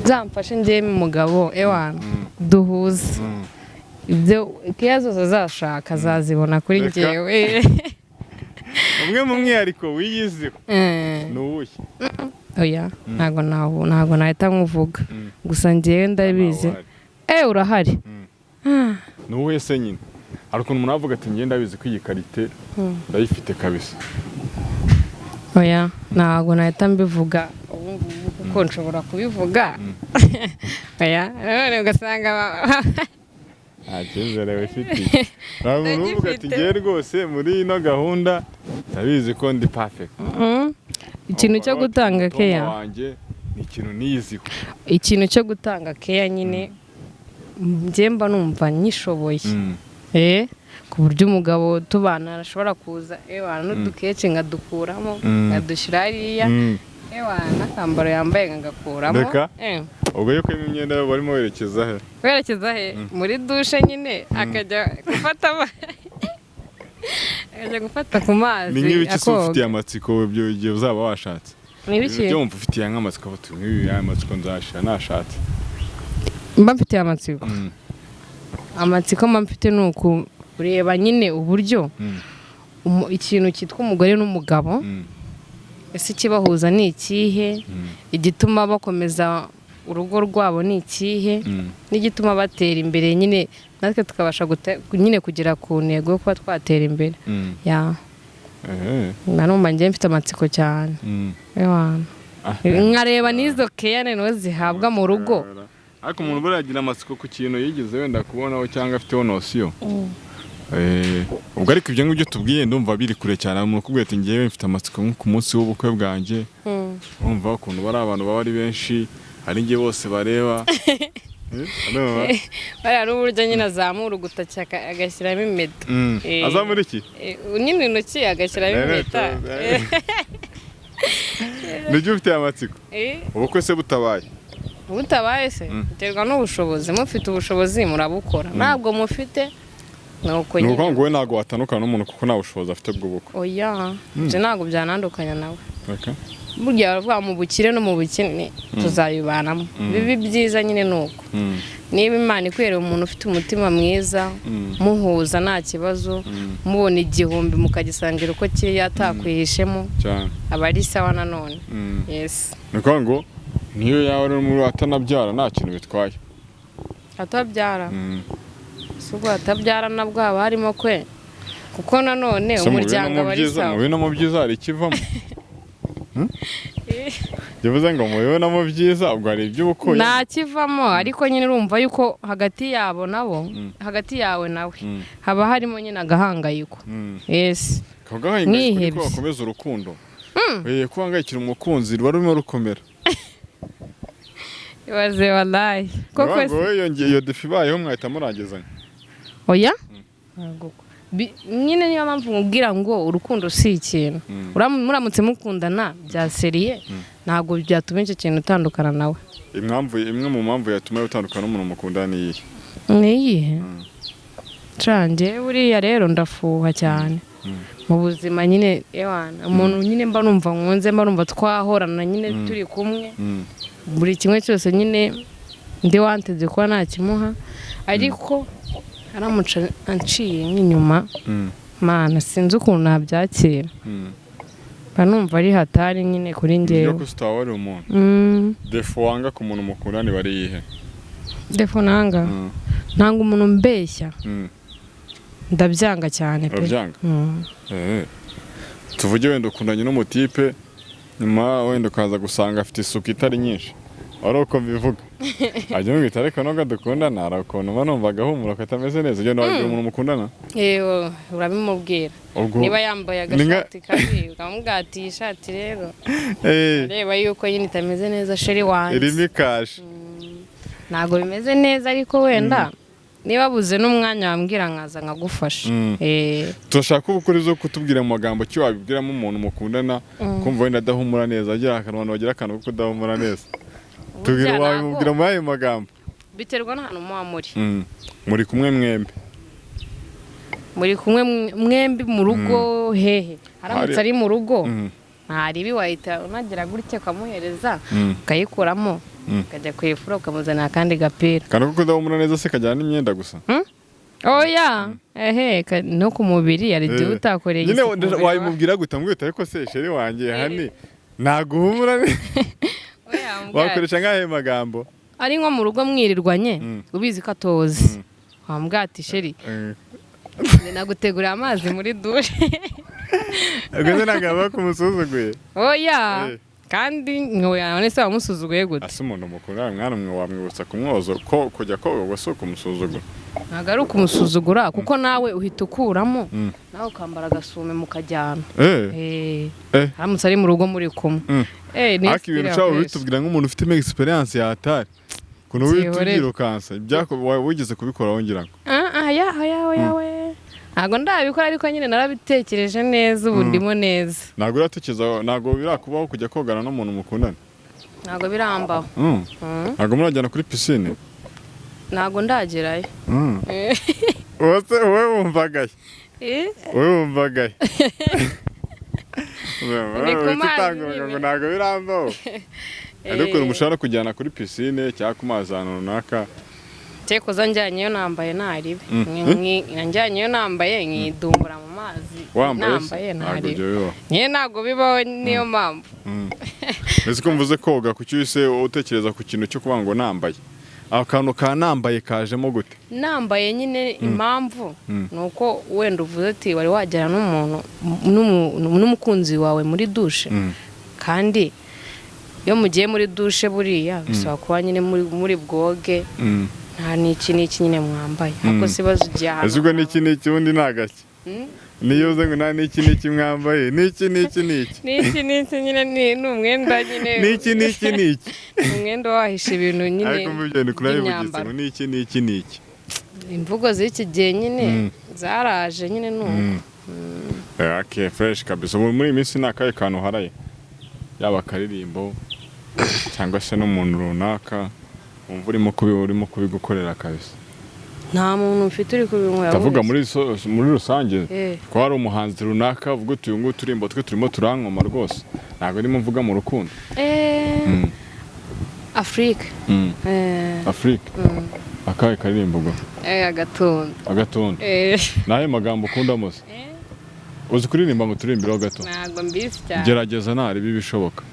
Speaker 1: Zamfashe njyewe umugabo ewana duhuze, ibyo keya zose azashaka azazibona kuri
Speaker 2: Reka.
Speaker 1: njyewe.
Speaker 2: Umwe mu mwihariko wiyiziho ni uwuhe?
Speaker 1: Oya, ntabwo nahita nkuvuga. Gusa njyewe ndabizi.
Speaker 2: Ntawe uhari.
Speaker 1: Urahari.
Speaker 2: Ni uwuhe se nyine? Hari ukuntu umuntu avuga ati njye ndabizi ko iyi qualité ndayifite kabisa.
Speaker 1: Oya, ntabwo nahita mbivuga ubu ngubu kuko nshobora kubivuga, oya, none ugasanga
Speaker 2: Nta cyizere wifitiye. Nta muntu uvuga ati
Speaker 1: Ndagifite.
Speaker 2: ngewe rwose muri ino gahunda ndabizi ko ndi perfect.
Speaker 1: Ikintu cyo gutanga
Speaker 2: Umutima
Speaker 1: keya
Speaker 2: wanjye ni ikintu niyiziho.
Speaker 1: Ikintu cyo gutanga keya nyine njye mba numva nyishoboye. Ku buryo umugabo tubana ashobora kuza, ewana, n'udukeke nkadukuramo, nkadushyira hariya, ewana, n'akambaro yambaye nkagakuramo.
Speaker 2: Reka. Ubwo iyo ukuyemo imyenda barimo werekeza he?
Speaker 1: Werekeza he? Muri douche nyine, akajya gufata ku mazi
Speaker 2: Ni nk'ibiki se
Speaker 1: akoga.
Speaker 2: ufitiye amatsiko ibyo igihe uzaba washatse?
Speaker 1: Ni ibiki?
Speaker 2: Ibyo wumva ufitiye nk'amatsiko, uti nk'ibi aya matsiko nzashira nashatse.
Speaker 1: Mba mfitiye amatsiko? Amatsiko mba mfite ni ukureba nyine uburyo ikintu cyitwa umugore n'umugabo, ese ikibahuza ni ikihe? Igituma bakomeza urugo rwabo ni ikihe? N'igituma batera imbere nyine, natwe tukabasha nyine kugera ku ntego yo kuba twatera imbere ya. Mba numva njye mfite amatsiko cyane. Ewana. Nkareba n'izo keya noneho zihabwa mu rugo.
Speaker 2: Ariko umuntu buriya agira amatsiko ku kintu yigeze wenda kubonaho cyangwa afiteho notion. Ubwo ariko ibyo ngibyo tubwiye ndumva biri kure cyane. Umuntu ukubwira ati ngewe mfite amatsiko nko ku munsi w'ubukwe bwanjye, urumva ukuntu bari abantu baba ari benshi, hari igihe bose bareba. Urumva?
Speaker 1: Bariya n'uburyo nyine azamura ugutoki agashyiramo impeta.
Speaker 2: Azamura iki?
Speaker 1: Nyine intoki agashyiramo impeta.
Speaker 2: Nibyo ufitiye amatsiko? Ubukwe se butabaye?
Speaker 1: Butabaye se, biterwa n'ubushobozi. Mufite ubushobozi murabukora, ntabwo mufite ni uko
Speaker 2: Ni ukuvuga
Speaker 1: nyine.
Speaker 2: ngo wowe ntabwo watandukana n'umuntu kuko nta bushobozi afite bw'ubukwe?
Speaker 1: Oya, ibyo ntabwo byanandukanya nawe.
Speaker 2: Okay.
Speaker 1: Burya baravuga mu bukire no mu bukene tuzabibanamo, bibi byiza nyine ni uko niba Imana ikwereye umuntu ufite umutima mwiza, muhuza nta kibazo, mubona 1000 mukagisangira uko kiri yatakwihishemo,
Speaker 2: cyane
Speaker 1: aba ari sawa nanone. Yes.
Speaker 2: Ni ukuvuga ngo niyo yaba ari muri atanabyara nta kintu bitwaye?
Speaker 1: Atabyara? Si ubwo atabyara nabwo haba harimo kwe, kuko nanone
Speaker 2: Se mu bibi no
Speaker 1: umuryango
Speaker 2: mu
Speaker 1: aba ari
Speaker 2: byiza, mu
Speaker 1: sawa.
Speaker 2: bibi no mu byiza hari ikivamo. Bivuze ngo mu bibi no mu byiza ubwo hari iby'ubukuye.
Speaker 1: Nta kivamo, ariko nyine urumva yuko hagati yabo nabo, hagati yawe nawe, haba harimo nyine agahangayiko. Yes.
Speaker 2: Kagahangayiko niko
Speaker 1: Mwihebye.
Speaker 2: bakomeza urukundo. Ko uhangayikira umukunzi ruba rurimo rukomera.
Speaker 1: Ibaze wallahi koko.
Speaker 2: Ngo wowe iyo défi ibayeho mwahita murangizanya?
Speaker 1: Oya. Nyine niyo mpamvu nkubwira ngo urukundo si ikintu. Muramutse mukundana bya sérieux, ntabwo byatuma icyo kintu utandukana nawe.
Speaker 2: Impamvu, imwe mu mpamvu yatuma utandukana n'umuntu mukundana ni iyihe?
Speaker 1: Ni iyihe? Cange buriya rero ndafuha cyane mu buzima nyine. Ewana, umuntu nyine mba numva nkunze, mba numva twahorana nyine turi kumwe, buri kimwe cyose nyine ndi wanteze kuba nakimuha, ariko aramuca anciye nk'inyuma, mana, sinzi ukuntu nabyakira. Mba numva ari hatari nyine kuri
Speaker 2: Uburyo
Speaker 1: njyewe.
Speaker 2: ko utaba umuntu. Défaut wanga ku muntu mukundana iba ari iyihe?
Speaker 1: Défaut nanga? Nanga umuntu mbeshya. Ndabyanga cyane pe.
Speaker 2: Urabyanga? Tuvuge wenda ukundanye n'umutipe, nyuma wenda ukaza gusanga afite isuku itari nyinshi. Wari uko mbivuga, ajya mubwira, ariko nubwo dukundana hari ukuntu mba numva agahumuro katameze neza. Ugenda wabwira umuntu mukundana?
Speaker 1: Yewe, urabimubwira.
Speaker 2: Ubwo
Speaker 1: Niba yambaye agashati kabi, ukamubwira ati: "Iyi shati rero, reba yuko nyine itameze neza, chéri wanjye."
Speaker 2: Irimo ikashi.
Speaker 1: Ntabwo bimeze neza, ariko wenda niba buze n'umwanya wambwira nkaza nkagufasha.
Speaker 2: Turashaka uba ukuri zo kutubwira mu magambo ki wabibwiramo umuntu mukundana, kumva wenda adahumura neza, agira akantu, abantu bagira akantu ko kudahumura neza. Tubwira,
Speaker 1: Burya
Speaker 2: wabimubwira muri ayo magambo?
Speaker 1: Biterwa n'ahantu muba muri.
Speaker 2: Muri kumwe mwembi.
Speaker 1: Muri kumwe mwembi mu rugo hehe? Haramutse ari mu rugo, ntaribi, wahita unagira gutya ukamuhereza, ukayikuramo, ukajya kuyifura, ukamuzanira akandi gapira.
Speaker 2: Akantu ko kudahumura neza se kajyana n'imyenda gusa?
Speaker 1: Oya, ehe, no ku mubiri hari igihe utakoreye
Speaker 2: Nyine
Speaker 1: isuku umubiri.
Speaker 2: Wabimubwira gute? Amubwira, ariko se chéri wanjye, hani ntaguhumura neza?
Speaker 1: Oya, wamubwira.
Speaker 2: Wakoresha nk'ayo magambo?
Speaker 1: Ari nko mu rugo mwirirwanye, ubizi ko atozi, wamubwira ati: "Chéri, nagutegurira amazi muri douche."
Speaker 2: Ubwo se ntabwo yaba kumusuzuguye?
Speaker 1: Oya. Kandi ntoya, none se wamusuzuguye gute?
Speaker 2: Ase umuntu mukundana, mwana mwe, wamwibutsa kumwoza ko kujya koga, ubwo si ukumusuzugura?
Speaker 1: Ntabwo ari ukumusuzugura, kuko nawe uhita ukuramo, nawe ukambara agasume mukajyana. Haramutse ari mu rugo muri kumwe. Ni
Speaker 2: Ariko ibintu
Speaker 1: style
Speaker 2: ushobora
Speaker 1: wakoresha.
Speaker 2: kubitubwira nk'umuntu ufitemo experience yatari ukuntu uhita
Speaker 1: Byihorere.
Speaker 2: ubyirukansa wigeze kubikora wongera ngo?
Speaker 1: Ah, ah, ya ya ya we, ntabwo ndabikora, ariko nyine narabitekereje neza, ubu ndimo neza.
Speaker 2: Ntabwo uratekereza, ntabwo birakubaho kujya kogana n'umuntu mukundana?
Speaker 1: Ntabwo birambaho.
Speaker 2: Ntabwo murajyana kuri piscine?
Speaker 1: Ntabwo ndagerayo.
Speaker 2: Wowe wowe wumvagaye? Wowe wumvagaye?
Speaker 1: Ni ku mazi
Speaker 2: Utanga
Speaker 1: nyine.
Speaker 2: ngo ntabwo birambaho, ariko ukuntu mushobora kujyana kuri piscine cyangwa ku mazi ahantu runaka.
Speaker 1: Cyekoza njyanyeyo nambaye ntaribe. Njyanyeyo nambaye nkidumbura mu mazi.
Speaker 2: Wambaye se?
Speaker 1: Nambaye
Speaker 2: Ntabwo
Speaker 1: ntaribe.
Speaker 2: ibyo bibaho.
Speaker 1: Nyine ntabwo bibaho, niyo mpamvu.
Speaker 2: Ese ko mvuze koga, kuki uhise utekereza ku kintu cyo kuba ngo nambaye? Akantu ka nambaye kajemo gute?
Speaker 1: Nambaye nyine, impamvu ni uko wenda uvuze ati wari wajyana n'umuntu n'umukunzi wawe muri douche, kandi iyo mugiye muri douche buriya bisaba kuba nyine muri bwoge, nta n'iki n'iki nyine mwambaye, ariko si ibibazo ugiye ahantu.
Speaker 2: Ese ubwo n'iki n'iki ubundi ni agaki? Niyo uze ngo nta n'iki n'iki mwambaye, n'iki n'iki n'iki?
Speaker 1: N'iki n'iki nyine ni umwenda nyine.
Speaker 2: N'iki n'iki n'iki?
Speaker 1: Ni umwenda wahisha ibintu nyine
Speaker 2: Ariko mu byo ni kurabivugitse
Speaker 1: by'imyambaro.
Speaker 2: ngo n'iki n'iki n'iki.
Speaker 1: Imvugo z'iki gihe nyine zaraje nyine, ni uko.
Speaker 2: Okay, fresh kabisa. Ubu muri iyi minsi ni akahe kantu uharaye, yaba akaririmbo cyangwa se n'umuntu runaka wumva urimo kubigukorera kabisa?
Speaker 1: Nta muntu mfite uri kubinywera
Speaker 2: Ndavuga
Speaker 1: wese.
Speaker 2: muri rusange, ko hari umuhanzi runaka uvuga uti: "Uyu nguyu turimbo twe turimo turankoma rwose." Ntabwo ndimo mvuga mu rukundo.
Speaker 1: Afurika.
Speaker 2: Afurika? Akahe karirimbo ubwo?
Speaker 1: Agatunda.
Speaker 2: Agatunda? Ni ayahe magambo ukundamo se? Uzi kuririmba ngo turimbireho gato?
Speaker 1: Ntabwo mbizi cyane.
Speaker 2: Gerageza, ntarebe ibishoboka,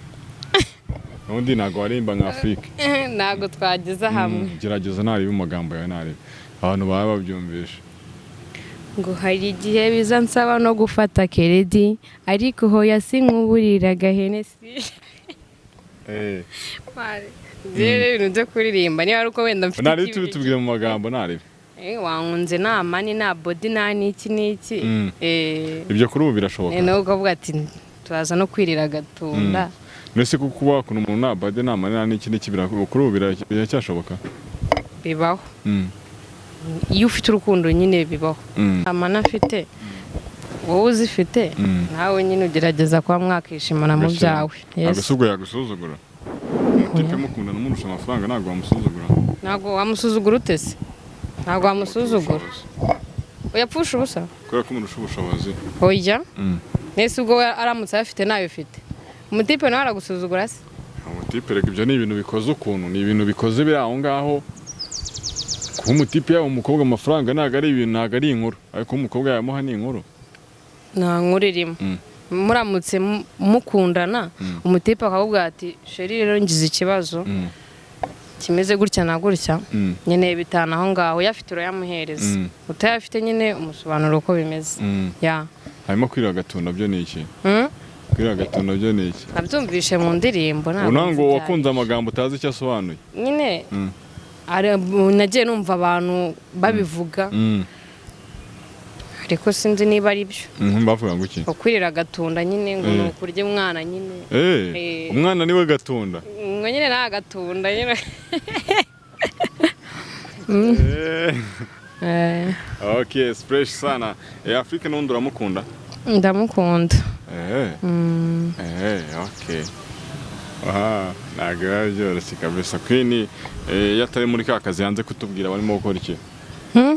Speaker 2: ubundi ntabwo waririmba nka Afurika.
Speaker 1: Ntabwo twageze hamwe.
Speaker 2: Gerageza ntarebe amagambo yawe, ntarebe abantu baba babyumvishe.
Speaker 1: Ngo hari igihe biza nsaba no gufata crédit, ariko hoya sinkuburira agahenesi. Rero ibintu byo kuririmba, niba ari uko wenda mfite
Speaker 2: Ntarebe,
Speaker 1: ikibiri.
Speaker 2: tubitubwire mu magambo, ntarebe.
Speaker 1: Wankunze nta money, nta body, nta n'iki n'iki.
Speaker 2: Ibyo kuri ubu birashoboka?
Speaker 1: Ni ukuvuga ati turaza no kwirira agatunda.
Speaker 2: Mbese kuko kuba wakunda umuntu nta body, nta money, nta n'iki n'iki, kuri ubu biracyashoboka?
Speaker 1: Bibaho. Iyo ufite urukundo nyine bibaho. Nta money afite, wowe uzifite, nawe nyine ugerageza kuba mwakishimana mu byawe. Yes.
Speaker 2: Agasubwo yagusuzugura, umutipe mukundana umurusha amafaranga, ntabwo wamusuzugura?
Speaker 1: Ntabwo wamusuzugura ute se? Ntabwo wamusuzugura, uyapfusha ubusa.
Speaker 2: Kubera ko umurusha ubushobozi.
Speaker 1: Oya. Nese ubwo we aramutse ayafite nayo ufite, umutipe nawe aragusuzugura se?
Speaker 2: Umutipe reka, ibyo ni ibintu bikoze ukuntu, ni ibintu bikoze biri aho ngaho. Kuba umutipe yaba umukobwa amafaranga ntabwo ari ibintu, ntabwo ari inkuru, ariko umukobwa yamuha ni inkuru.
Speaker 1: Nta nkuru irimo. Muramutse mukundana, umutipe akakubwira ati: "Chéri, rero ngize ikibazo kimeze gutya na gutya, nkeneye 5 aho ngaho." Uyafite urayamuhereza, utayafite nyine umusobanuro uko bimeze, ya.
Speaker 2: Harimo kwirira agatunda byo ni iki? Kwirira agatunda byo ni iki?
Speaker 1: Nabyumvishe mu ndirimbo, ntabwo
Speaker 2: Ubu ngo
Speaker 1: nzi
Speaker 2: wakunze
Speaker 1: ibyo.
Speaker 2: amagambo utazi icyo asobanuye.
Speaker 1: Nyine nagiye numva abantu babivuga, ariko sinzi niba ari byo.
Speaker 2: Bavuga ngo iki?
Speaker 1: Kwirira agatunda nyine ngo ni ukurya umwana nyine.
Speaker 2: Umwana niwe gatunda?
Speaker 1: Ngo nyine ni agatunda nyine.
Speaker 2: Okay, fresh sana. Afrique n'undi uramukunda?
Speaker 1: Ndamukunda.
Speaker 2: Okay. Aha, ntabwo biba byoroshye kabisa. Queen, iyo atari muri ka kazi yanze kutubwira, barimo gukora iki?
Speaker 1: Hmm?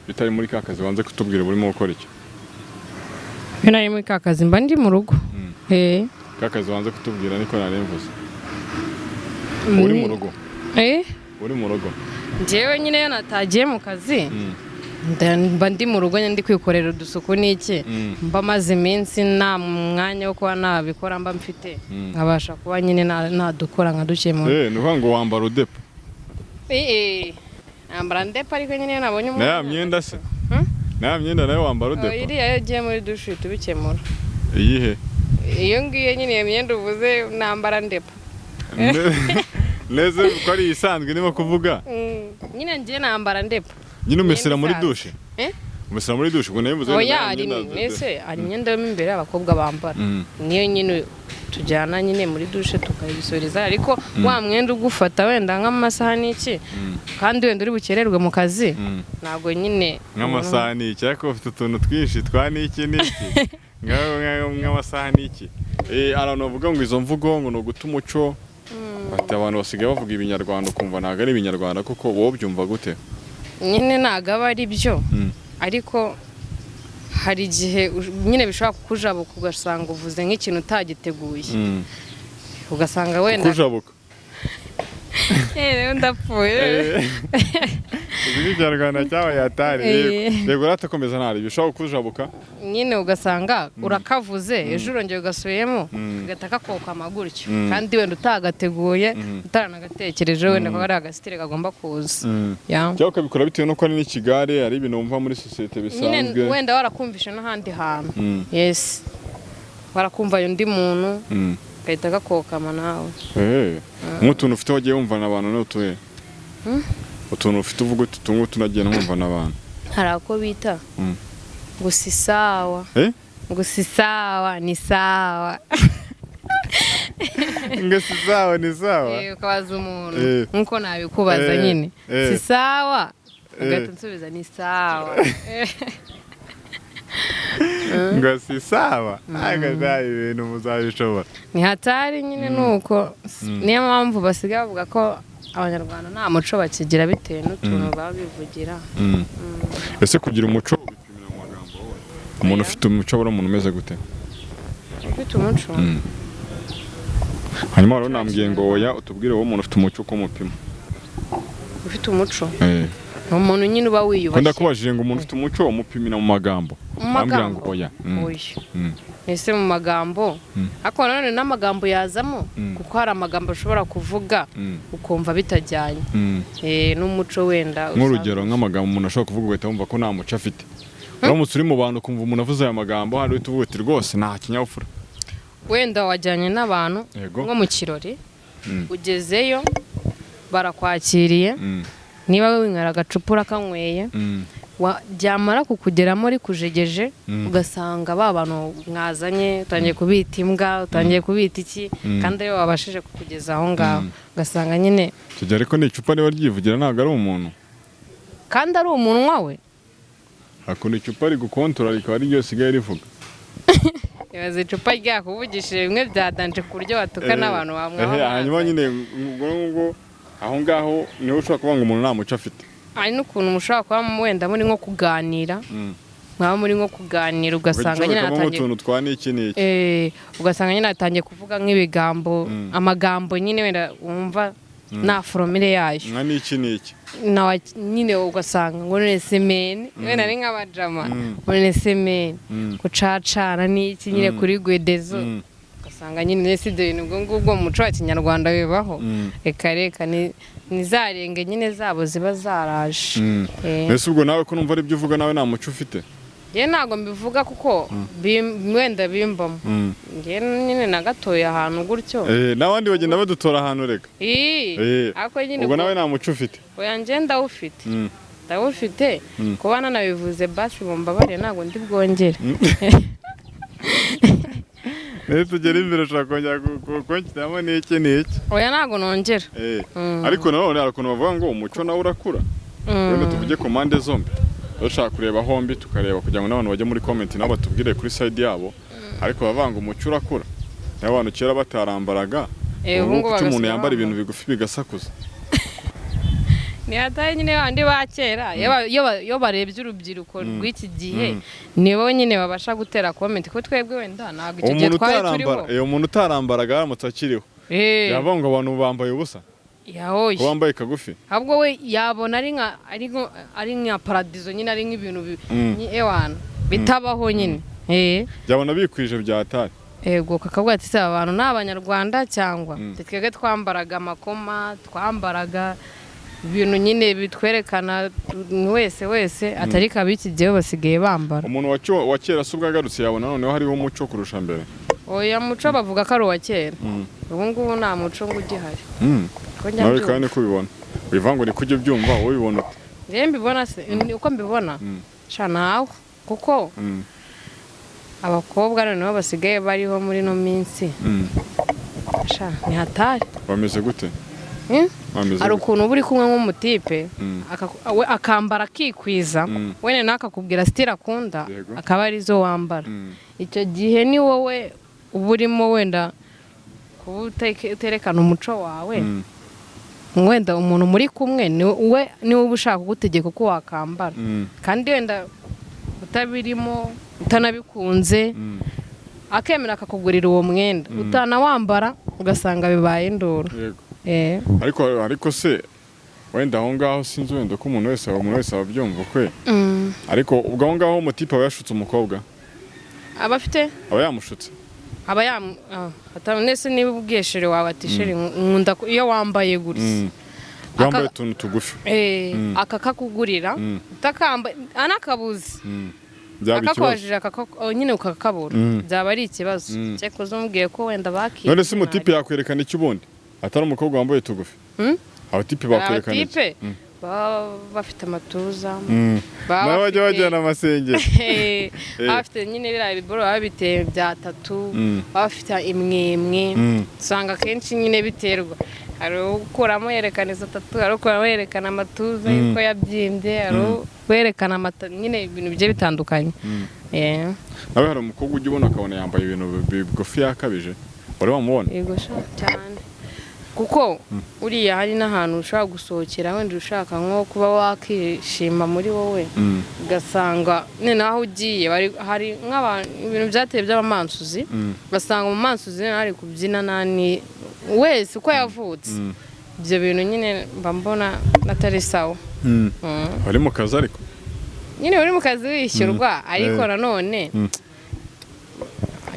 Speaker 2: Iyo utari muri ka kazi wanze kutubwira, urimo gukora iki?
Speaker 1: Iyo nari muri ka kazi mba ndi mu rugo.
Speaker 2: Ka kazi wanze kutubwira niko nari mvuze. Uri mu rugo?
Speaker 1: Eh?
Speaker 2: Uri mu rugo?
Speaker 1: Njyewe nyine iyo natagiye mu kazi, mba ndi mu rugo nyine, ndi kwikorera udusuku n'iki. Mba maze iminsi nta mwanya wo kuba nabikora mba mfite, nkabasha kuba nyine nadukora nkadukemura.
Speaker 2: Ni ukuvuga ngo wambara udepo?
Speaker 1: Nambara ndepa, ariko nyine iyo nabonye
Speaker 2: Na ya
Speaker 1: umwanya.
Speaker 2: myenda se?
Speaker 1: Hmm?
Speaker 2: Na ya myenda nayo wambara
Speaker 1: Oh,
Speaker 2: udepo?
Speaker 1: iriya iyo ugiye muri dushe uhita ubikemura.
Speaker 2: Iyihe?
Speaker 1: Iyo ngiyo nyine, iyo myenda uvuze nambara ndepa.
Speaker 2: Neze ko ari isanzwe ndimo kuvuga.
Speaker 1: Nyine ngiye nambara ndepa.
Speaker 2: Nyine umesera muri
Speaker 1: Imyenda
Speaker 2: dushe?
Speaker 1: Eh?
Speaker 2: Umesera muri dushe? Ubwo nayo mvuze
Speaker 1: Oya,
Speaker 2: na ya
Speaker 1: hari
Speaker 2: myenda.
Speaker 1: mbese hari imyenda yo mo imbere abakobwa bambara. Niyo nyine tujyana nyine muri dushe tukayisoreza, ariko wa mwenda ugufata wenda nk'amasaha n'iki, kandi wenda uri bukererwe mu kazi, ntabwo nyine.
Speaker 2: Nk'amasaha ni iki? Ariko ufite utuntu twinshi twa n'iki n'iki. Nk'amasaha ni iki? Abantu bavuga ngo izo mvugo ngo ni uguta umuco, bati abantu basigaye bavuga ibinyarwanda ukumva ntabwo ari ibinyarwanda kuko wowe ubyumva gute?
Speaker 1: Nyine ntabwo aba ari byo, ariko hari igihe nyine bishobora kukujabuka, ugasanga uvuze nk'ikintu utagiteguye, ugasanga wenda
Speaker 2: Kujabuka?
Speaker 1: Rero ndapfuye.
Speaker 2: Uzi ikinyarwanda cyabaye hatari. Yego, yego, uratakomeza, ntari bishobora kukujabuka.
Speaker 1: Nyine ugasanga urakavuze, ejo urongera ugasubiyemo, kagahita kakokama gutyo, kandi wenda utagateguye, utaranagatekereje, wenda ko ari agasitire kagomba kuza. Ya.
Speaker 2: Cyangwa ukabikora bitewe n'uko ari n'ikigare, ari ibintu wumva muri sosiyete
Speaker 1: Nyine
Speaker 2: bisanzwe.
Speaker 1: wenda warakumvishe n'ahandi hantu, yes, warakumva undi muntu, gahita gakokama nawe.
Speaker 2: Nk'utuntu ufite wagiye wumvana abantu ni utuhe? Utuntu ufite uvuga uti utu ngutu nagiye numvana abantu.
Speaker 1: Hari ako bita ngo si sawa.
Speaker 2: Eh?
Speaker 1: Ngo si sawa ni sawa.
Speaker 2: Ngo si sawa ni sawa.
Speaker 1: Ukabaza umuntu nk'uko nabikubaza nyine, si sawa, ugahita unsubiza ni sawa.
Speaker 2: Ngo si sawa, ariko nta ibintu muzabishobora.
Speaker 1: Ni hatari nyine, nuko niyo mpamvu basigaye bavuga ko abanyarwanda nta muco bakigira, bitewe n'utuntu baba bivugira.
Speaker 2: Ese kugira umuco ubipimira mu magambo wowe? Umuntu
Speaker 1: Oya.
Speaker 2: ufite umuco aba ari umuntu umeze gute?
Speaker 1: Ufite umuco?
Speaker 2: Hanyuma rero nambwiye ngo oya, utubwire wowe umuntu ufite umuco uko mupima.
Speaker 1: Ufite umuco ni umuntu nyine uba
Speaker 2: Ko
Speaker 1: wiyubashye.
Speaker 2: ndakubajije ngo umuntu ufite umuco umupimira mu magambo.
Speaker 1: Mu
Speaker 2: Urambwira
Speaker 1: magambo?
Speaker 2: ngo oya.
Speaker 1: Oya. Ese mu magambo, ariko nanone n'amagambo yazamo, kuko hari amagambo ashobora kuvuga ukumva bitajyanye n'umuco wenda
Speaker 2: Nk'urugero, nk'amagambo umuntu ashobora kuvuga ugahita wumva ko nta muco afite, uramutse uri mu bantu ukumva umuntu avuze aya magambo, hari uhita uvuga uti rwose nta kinyabupfura.
Speaker 1: Wenda wajyanye n'abantu nko mu kirori, ugezeyo barakwakiriye, niba winywera agacupa urakanyweye, ryamara kukugeramo rikujegeje, ugasanga ba bantu mwazanye utangiye kubita imbwa, utangiye kubita iki, kandi aribo babashije kukugeza aho ngaho, ugasanga nyine
Speaker 2: Tujya, ariko ni icupa niba ryivugira, ntabwo ari umuntu.
Speaker 1: Kandi ari umunwa we.
Speaker 2: Hakunda icupa rigukontora rikaba ari ryo risigaye rivuga.
Speaker 1: Ibaze icupa ryakuvugishije bimwe bya danger, ku buryo batuka n'abantu bamwaba.
Speaker 2: Hanyuma nyine ubwo ngubwo aho ngaho niho ushobora kuvuga ngo umuntu nta muco afite.
Speaker 1: Hari n'ukuntu mushobora kuba wenda muri nko kuganira, mwaba muri nko kuganira ugasanga nyine
Speaker 2: Ugacomekamo
Speaker 1: atangiye
Speaker 2: utuntu twa n'iki n'iki.
Speaker 1: Ugasanga nyine atangiye kuvuga nk'ibigambo, amagambo nyine wenda wumva nta formule yayo.
Speaker 2: Nka n'iki n'iki.
Speaker 1: Nawe nyine ugasanga ngo none se man, wenda ari nk'abajama, ngo none se man, kucacana n'iki nyine kuri gwedezo, ugasanga nyine nese ibyo bintu ubwo ngubwo mu muco wa kinyarwanda bibaho? Reka reka, ni za renge nyine zabo ziba zaraje.
Speaker 2: Ese ubwo nawe ko numva ari byo uvuga, nawe nta muco ufite?
Speaker 1: Njye ntabwo mbivuga kuko wenda bimbamo. Njye nyine nagatoye ahantu gutyo.
Speaker 2: N'abandi bagenda badutora ahantu reka.
Speaker 1: Ariko nyine
Speaker 2: Ubwo nawe nta muco ufite.
Speaker 1: Oya, njye ndawufite. Ndawufite. Kuba nanabivuze, basi mumbabarire, ntabwo ndi bwongere.
Speaker 2: Niyo tugera imbere ushobora kongera kunshyiramo n'iki n'iki.
Speaker 1: Oya, ntabwo nongera.
Speaker 2: Ariko nanone hari ukuntu bavuga ngo umuco nawe urakura. Wenda tuvuge ku mpande zombi, dushaka kureba hombi, tukareba kugira ngo n'abantu bajye muri comment nabo batubwire kuri side yabo. Ariko bavuga ngo umuco urakura, niba abantu kera batarambaraga, ubu
Speaker 1: ubu ngubu
Speaker 2: kuki umuntu
Speaker 1: bagasigaye
Speaker 2: yambara ibintu
Speaker 1: bambara.
Speaker 2: bigufi bigasakuza?
Speaker 1: Ni hatari nyine bandi ba kera, iyo barebye urubyiruko rw'iki gihe, nibo nyine babasha gutera comment, kuko twebwe wenda ntabwo icyo gihe
Speaker 2: Umuntu
Speaker 1: twari turiho.
Speaker 2: utarambara, umuntu utarambaraga aramutse akiriho, yavuga ngo abantu bambaye ubusa,
Speaker 1: Yahoye.
Speaker 2: ko bambaye kagufi.
Speaker 1: Ahubwo we yabona ari nka paradizo nyine, ari nk'ibintu ewana bitabaho nyine.
Speaker 2: Yabona bikwije bya hatari.
Speaker 1: Ego, kakavuga ati: "Se aba bantu ni Abanyarwanda cyangwa?" Twebwe twambaraga amakoma, twambaraga ibintu nyine bitwerekana wese wese, atari kabi iki gihe basigaye bambara.
Speaker 2: Umuntu wa kera se ubwo agarutse yabona noneho hariho umuco kurusha mbere?
Speaker 1: Oya, muco bavuga ko ari uwa kera. Ubu ngubu nta muco ngo ugihari. Ko njya
Speaker 2: Nawe
Speaker 1: mbyumva.
Speaker 2: kandi niko ubibona, wivuga ngo niko ujya ubyumva, wowe ubibona ute?
Speaker 1: Njyewe mbibona se, ni uko mbibona sha nawe, kuko abakobwa noneho basigaye bariho muri ino minsi, sha ni hatari.
Speaker 2: Bameze gute?
Speaker 1: Hmm?
Speaker 2: Bameze
Speaker 1: Hari
Speaker 2: gute?
Speaker 1: ukuntu uba uri kumwe nk'umutipe, we akambara akikwiza, wenda nawe akakubwira style akunda, akaba arizo wambara. Icyo gihe ni wowe uba urimo wenda kuba uterekana umuco wawe. Wenda umuntu muri kumwe ni we niwe uba ushaka kugutegeka uko wakambara, kandi wenda utabirimo, utanabikunze, akemera akakugurira uwo mwenda, utanawambara ugasanga bibaye induru.
Speaker 2: Yego. Ariko se wenda aho ngaho sinzi wenda ko umuntu wese aba abyumva kwe, ariko ubwo aho ngaho umutipe aba yashutse umukobwa?
Speaker 1: Aba afite
Speaker 2: Aba yamushutse.
Speaker 1: Aba yam nese niba ubwiye chéri wawe ati: "Chéri, nkunda iyo wambaye gutya,"
Speaker 2: Wambaye utuntu tugufi.
Speaker 1: Akakakugurira, utakambaye anakabuze,
Speaker 2: Byaba ikibazo.
Speaker 1: akakubajije oh, nyine ukakabura, byaba ari ikibazo. Cyeko umubwiye ko wenda bakiye.
Speaker 2: None se umutipe yakwerekana iki ubundi atari umukobwa wambaye tugufi? Abatipe bakwerekana iki?
Speaker 1: Abatipe baba bafite amatuza, baba
Speaker 2: Nabo bajya bajyana amasengeri.
Speaker 1: Baba bafite nyine biriya biboro baba biteye bya tattoo, baba bafite imwemwe. Usanga akenshi nyine biterwa, hari ukuramo yerekana izo tattoo, hari ukuramo yerekana amatuza yuko yabyimbye, hari uwerekana amata, nyine ibintu bigiye bitandukanye.
Speaker 2: Nawe hari umukobwa ujya ubona ukabona yambaye ibintu bigufi yakabije, wari wamubona?
Speaker 1: Yego sha, cyane, kuko uriya hari n'ahantu ushobora gusohokera wenda ushaka nko kuba wakishima muri wowe, ugasanga noneho aho ugiye hari nk'abantu ibintu byateye by'abamansuzi, ugasanga mu mansuzi noneho ari kubyina nani wese uko yavutse. Ibyo bintu nyine mba mbona atari sawa.
Speaker 2: Bari mu kazi ariko.
Speaker 1: Nyine uri mu kazi wishyurwa, ariko nanone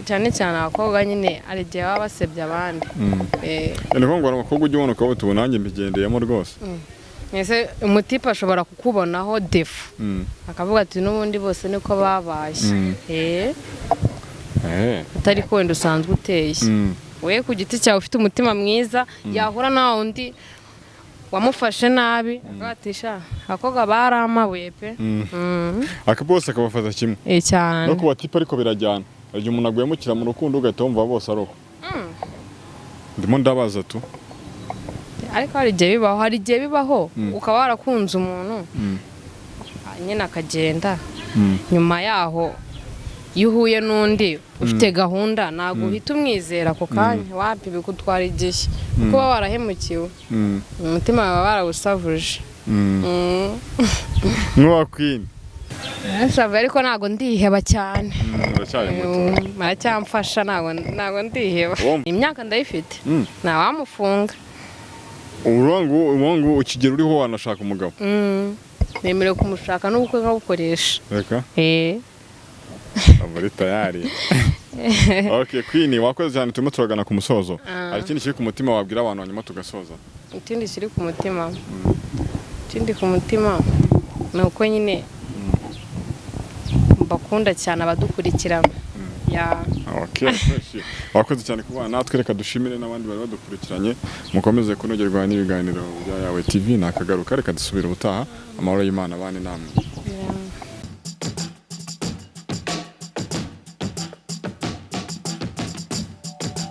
Speaker 1: cyane cyane abakobwa nyine hari igihe baba basebya abandi.
Speaker 2: Ni ukuvuga ngo hari abakobwa ujya ubona ukavuga uti: "Ubu nanjye mbigendeyemo rwose."
Speaker 1: Ese umutipe ashobora kukubonaho défaut, akavuga ati: "N'ubundi bose niko babaye." Atari ko wenda usanzwe uteye, we ku giti cyawe ufite umutima mwiza, yahura na wundi wamufashe nabi akavuga ati: "Sha, abakobwa baramabuye pe."
Speaker 2: Aka bose akabafata kimwe.
Speaker 1: Cyane.
Speaker 2: No ku batipe ariko birajyana. Hari igihe umuntu aguhemukira mu rukundo ugahita wumva bose ari uko. Ndimo ndabaza tu.
Speaker 1: Ariko hari igihe bibaho ukaba warakunze umuntu, nyine akagenda, nyuma yaho iyo uhuye n'undi ufite gahunda ntabwo uhita umwizera ako kanya, wapi, bigutwara igihe kuko uba warahemukiwe, umutima wawe barawusavuje.
Speaker 2: Nk'uwa Queen.
Speaker 1: Narashavuye ariko ntabwo ndiheba cyane.
Speaker 2: Uracyari muto.
Speaker 1: Baracyamfasha, ntabwo ndiheba. Imyaka ndayifite, ntawamufunga.
Speaker 2: Ubu ngubu ukigera uriho wanashaka umugabo?
Speaker 1: Nemerewe kumushaka n'ubukwe nkabukoresha.
Speaker 2: Reka.
Speaker 1: Eh.
Speaker 2: Muri tayari. Okay, Queen, wakoze cyane, turimo turagana ku musozo. Hari ikindi kiri ku mutima wabwira abantu hanyuma tugasoza?
Speaker 1: Ikindi kiri ku mutima, ikindi ku mutima ni uko nyine mbakunda cyane abadukurikira. Ya.
Speaker 2: Okay, fresh. Wakoze cyane kubana natwe. Reka dushimire n'abandi bari badukurikiranye. Mukomeze kunogerwa n'ibiganiro bya Yawe TV. Nakagaruka, reka dusubire ubutaha. Amahoro y'Imana abane namwe.